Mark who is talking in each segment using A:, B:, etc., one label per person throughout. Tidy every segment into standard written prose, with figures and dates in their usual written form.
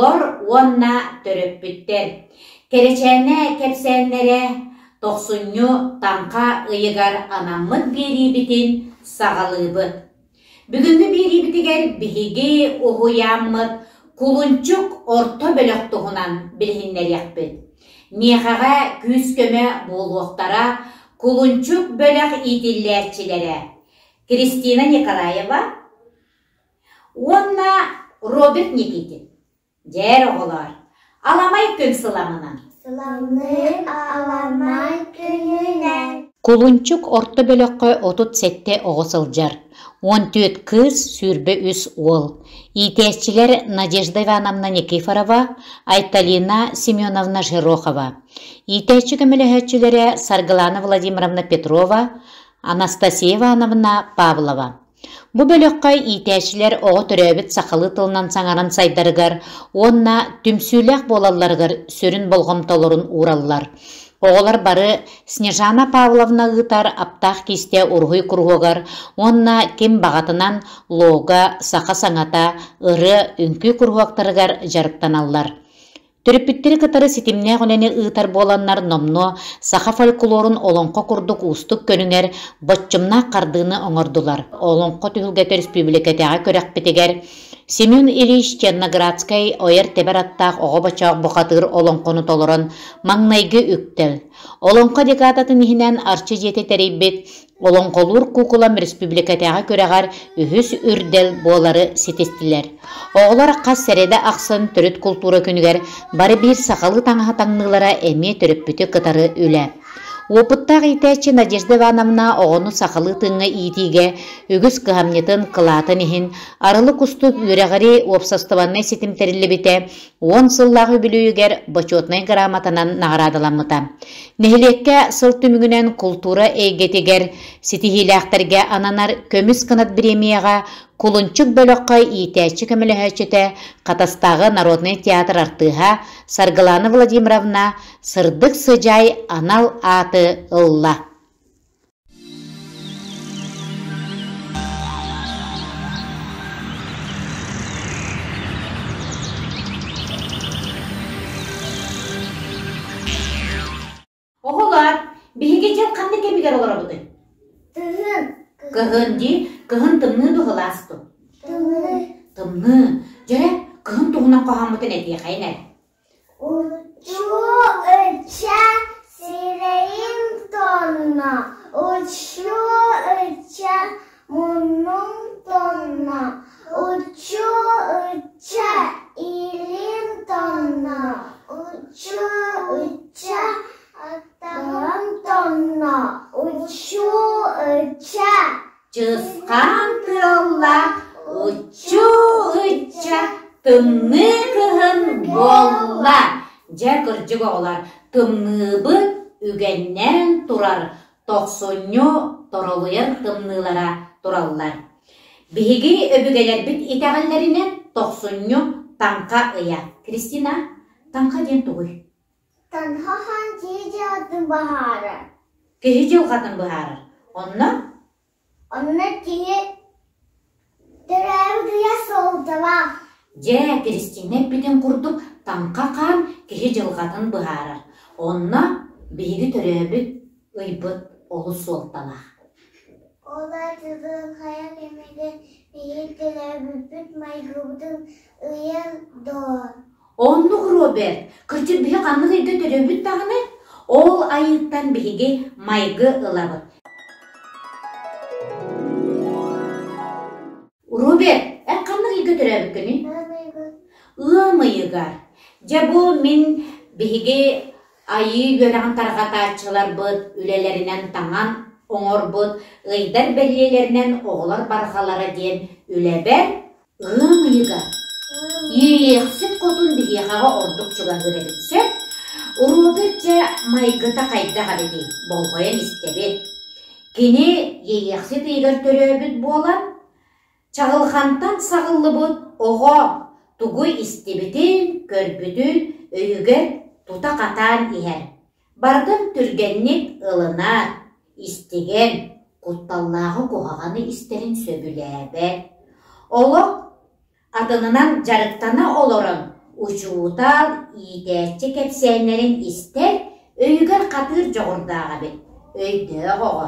A: Оҕолор уонна төрөппүттэр Кэрэчээнэ кэпсээннэрэ тохсунньу Таҥха ыйыгар анаммыт биэриибитин саҕалыыбыт. Бүгүҥҥү биэриибитигэр биһиги уһуйааммыт Кулунчук орто бөлөх туһунан билиһиннэриэхпит. Миэхэҕэ күүс-көмө буолуохтара Кулунчук бөлөх иитиллээччилэрэ Кристина Николаева уонна Роберт Никитин. Дьээр оҕолоор, аламай күн сыламынан!
B: Сыламныыр аламай күнүнэн!
A: Кулунчук орто бөлөххө 37 оҕо сылдьар, 14 кыыс, 23 уол. Иитээччилэр Надежда Ивановна Никифорова, Айталина Семеновна Жирохова. Иитээччи көмөлөһөөччүлэрэ Саргылана Владимировна Петрова, Анастасия Ивановна Павлова. Бу бөлөххө иитээччилэр оҕо төрөөбүт сахалыы тылынан саҥаран сайдарыгар уонна түмсүүлээх буолалларыгар сүрүн болҕомтолорун уураллар. Оҕолор бары Снежана Павловна ыытар Аптаах киистэ уруһуй куруһуогар уонна ким баҕатынан лого, саха саҥата, ырыа, үҥкүү куруһуоктарыгар дьарыктаналлар. Төрөппүттэри кытары ситимнээх үлэни ыытар буоланнар номнуо саха фольклорун олоҥхо курдук уустук көрүҥэр боччумнаах хардыыны оҥордулар. Олоҥхо түһүлгэтэ өрөспүүбүлүкэтээҕи күрэхпитигэр Семен Ильич Черноградскай ойор-тэбэр аттаах оҕо бочоох бухатыыр олоҥхону толорон маҥнайгы үктэл. Олоҥхо декадатын иһинэн Арчы дьиэтэ тэрийбит Олоҥхолуур куукулам республикатааҕы күрэҕэр үһүс үрдэл буолары ситистилэр. Оҕолор хас сэрэдэ ахсын төрүт култуура күнүгэр бары биир сахалыы таҥаһы таҥныылара эмиэ төрөппүтү кытары үлэ. Уопуттаах иитээччи Надежда Ивановна оҕону сахалыы тыыҥҥа иитиигэ үгүс кыһамньытын, кылаатын иһин Арылы Кустук үөрэҕири уопсастыбаннай ситим тэриллибитэ уон сыллаах үбүлүөйүгэр Бочуотунай грамотанан наҕараадаламмыта. Нэһилиэккэ сыл түмүгүнэн култуура эйгэтигэр ситиһиилээхтэргэ ананар Көмүс кынат бириэмийэҕэ Кулунчук бөлөххө иитээччи көмөлөһөөччүтэ Хатастааҕы народнай театр артыыһа Саргылана Владимировна Сырдык сыдьаай анал ааты ылла. Оҕолоор, биһиги дьыл ханнык кэмигэр олоробутуй?
B: Кыһын.
A: Кыһын дии. Кыһын тымныы дуһулаас дуу?
B: Тымныы.
A: Тымныы. Дьэ, кыһын туһунан хоһооммутун этиэхэйин эр.
B: Учуу ычча сирэйин тонно, учуу ычча муннун тонно, учуу ычча илин тонно, учуу ычча атаҕын тонно, учуу ычча
A: Чысхаан тыалла, уччуу ычча, тымныы кыһын буолла. Дьэ, кырдьык оҕолор, тымныыбыт үгэннээн турар, тохсунньу торолуйар тымныылара тураллар. Биһиги өбүгэлэрбит итэҕэллэринэн тохсунньу Таҥха ыйа. Кристина, Таҥха диэн тугуй?
B: Таҥха хаан киһи дьылҕатын быһаарар.
A: Киһи дьылҕатын быһаарар. Онно
B: Онно киһи төрөөбүт ыйа суолталаах.
A: Дьэ, Кристина эппитин курдук, Таҥха хаан киһи дьылҕатын быһаарар. Онно биһиги төрөөбүт ыйбыт олус суолталаах.
B: Ол аатырын хайа кэмигэр биһиги төрөөбүппүт майгыбытын ыйан дуо?
A: Оннук Роберт, кырдьык биһи ханнык ыйга төрөөбүт даҕаны, ол айыыттан биһиги майгы ылабыт. Роберт, эн ханнык ыйга төрөөбүккүнүй?
B: Ыам ыйыгар.
A: Ыам ыйыгар. Дьэ бу мин биһиги айыы үөрэҕин тарҕатааччыларбыт үлэлэринэн таҥан оҥорбут ыйдар бэлиэлэринэн оҕолор барҕалара диэн үлэбэр Ыам ыйыгар Иэйиэхсит хотун биһиэхэҕэ ордук чугаһыыр эбит сөп. Роберт дьэ майгыта хайдах эбитий, болҕойон истэбит. Кини Иэйиэхсит ыйыгар төрөөбүт буолан, чаҕылхантан саҕыллыбыт оҕо тугу истибитин, көрбүтүн өйүгэр тута хатаан иһэр. Барытын түргэнник ылынар, истигэн, кутталлааҕы куһаҕаны истэрин сөбүлээбэт. Олох атынынан дьарыктана олорон Учуутал, иитээччи кэпсээннэрин истэр, өйүгэр хатыыр дьоҕурдаах эбит, өйдөөх оҕо.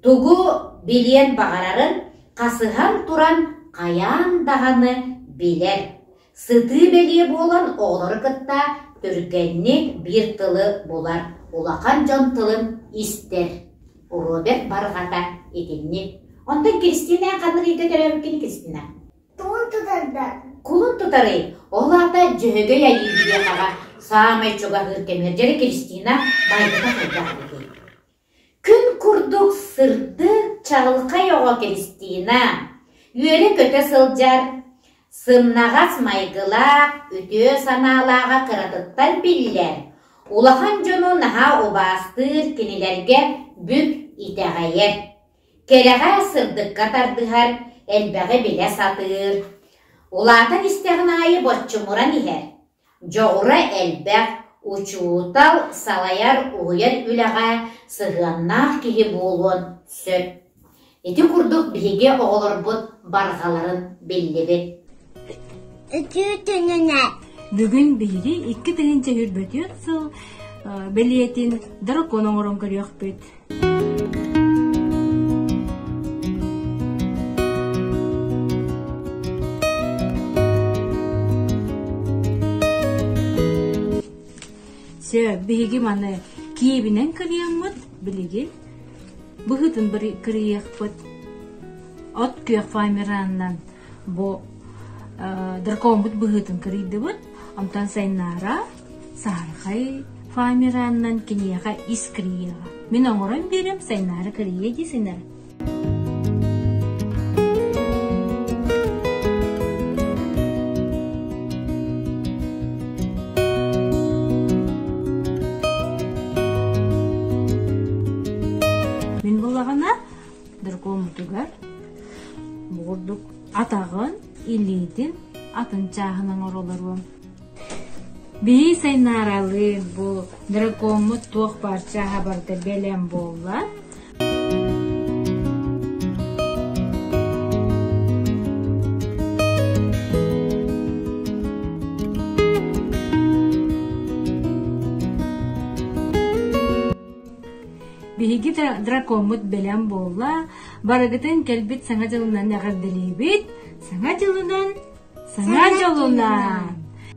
A: Тугу билиэн баҕарарын хасыһан туран хайаан даҕаны билэр. Сытыы бэлиэ буолан оҕолору кытта түргэнник биир тылы булар, улахан дьон тылын истэр. Роберт барҕата итинник. Онтон Кристина ханнык ыйга төрөөбүккүн Кристина?
B: Кулун тутарда.
A: Кулун тутарый? Ол аата Дьөһөгөй Айыы биһиэхэҕэ саамай чугаһыыр кэмигэр дьэрэ Кристина майгыта хайдах эбитий? Күн курдук сырдык, чаҕылхай оҕо Кристина үөрэ-көтө сылдьар, сымнаҕас майгылаах, үтүө санаалааҕа кыратыттан биллэр, улахан дьону наһаа убаастыыр, кинилэргэ бүк итэҕэйэр. Кэрэҕэ, сырдыкка тардыһар, элбэҕи билэ сатыыр. Улаатан истэҕин аайы боччумуран иһэр. Дьоҕура элбэх, учуутал, салайар, уһуйар үлэҕэ сыһыаннаах киһи буолуон сөп. Ити курдук биһиги оҕолорбут барҕаларын биллибит.
B: Үтүө күнүнэ!
C: Бүгүн биһиги 2024 сыл бэлиэтин дракон оҥорон көрүөхпүт. Сөп, биһиги маны киэбинэн кырыйаммыт, билигин быһыытын кырыйыахпыт. От күөх фоамиранынан бу дракоммут быһыытын кырыйдыбыт. Онтон сайнаара Саһархай фоамиранынан киниэхэ ис кырыйыаҕа. Мин оҥорон биэриэм, сайнаара кырыйыа дии синэр. Мин буллаҕына дракоммутугар бу курдук атаҕын, илиитин атын чааһын оҥоролоруом. Биһи сайнааралыын бу дракоммут туох баар чааһа барыта бэлэм буолла. Биһиги дракоммут бэлэм буолла. Барыгытын кэлбит Саҥа дьылынан эҕэрдэлиибит. Саҥа дьылынан Саҥа дьолунан!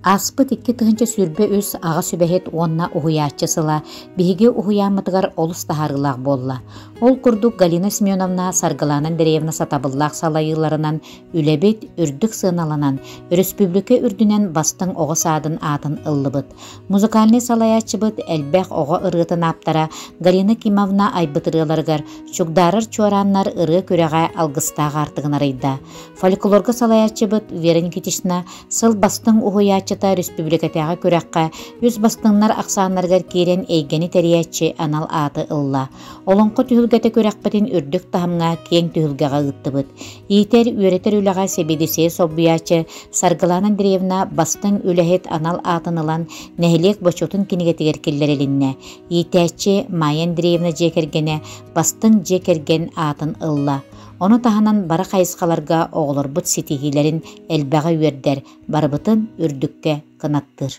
A: Ааспыт 2023 аҕа сүбэһит уонна уһуйааччы сыла биһиги уһуйааммытыгар олус таһаарыылаах буолла. Ол курдук Галина Семеновна Саргылаана Андреевна сатабыллаах салайыыларынан үлэбит үрдүк сыаналанан, өрөспүүбүлүкэ үрдүнэн бастыҥ оҕо саадын аатын ыллыбыт. Музыкальнай салайааччыбыт элбэх оҕо ырыатын ааптара Галина Кимовна айбыт ырыаларыгар Чугдаарар чуорааннар ырыа күрэҕэ алгыстаах аартыгын арыйда. Фольклорга салайааччыбыт Вера Никитична сыл бастыҥ уһуйааччыта республикатааҕы күрэххэ үс бастыҥнар ахсааннарыгар киирэн эйгэни тэрийээччи анал ааты ылла. Олоҥхо түһүлгэтэ күрэхпитин үрдүк таһымҥа киэҥ түһүлгэҕэ ыыттыбыт. Иитэр, үөрэтэр үлэҕэ сэбиэдиссэйи солбуйааччы Саргылана Андреевна бастыҥ үлэһит анал аатын ылан нэһилиэк бочуотун кинигэтигэр киллэрилиннэ. Иитээччи Майя Андреевна дьиэ кэргэнэ бастыҥ дьиэ кэргэн аатын ылла. Ону таһынан бары хайысхаларга оҕолорбут ситиһиилэрин элбэҕи үөрдэр, барыбытын үрдүккэ кынаттыыр.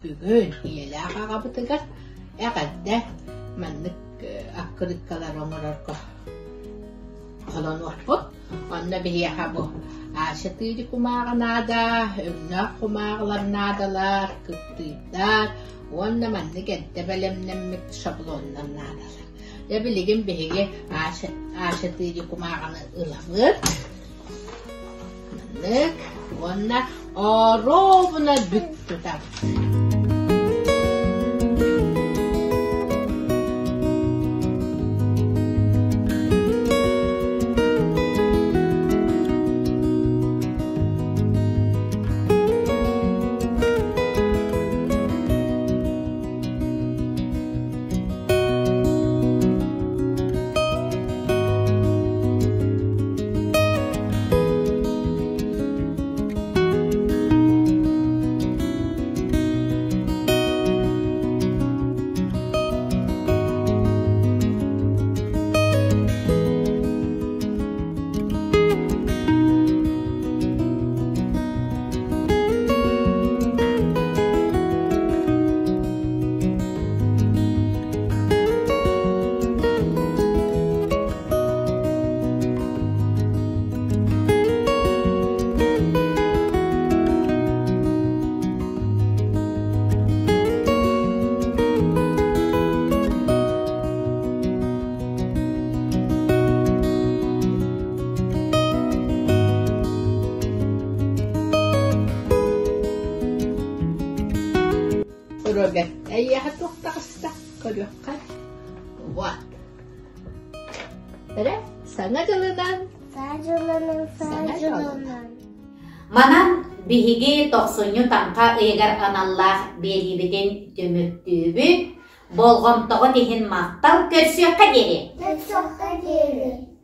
D: Бүгүн ийэлээх аҕабытыгар эҕэрдэ маннык аккырыыккалары оҥорорго холонуохпут. Онно биһиэхэ бу А4 кумааҕы наада, өҥнөөх кумааҕылар наадалар, кыптыыйдар уонна маннык эрдэ бэлэмнэммит шаблоннар наадалар. Дьэ билигин биһиги А4 кумааҕыны ылабыт. Маннык уонна оруобуна бүк тутабыт. Биһиэхэ туох таҕыста көрүөххэ. Вот. Эрэ, саҥа дьылынан.
B: Саҥа дьылынан, саҥа дьылынан.
A: Манан биһиги тохсунньу таҥха ыйыгар аналлаах биэриибитин түмүктүүбүт. Болҕомтоҕут иһин махтал, көрсүөххэ диэри!
B: Көрсүөххэ диэри!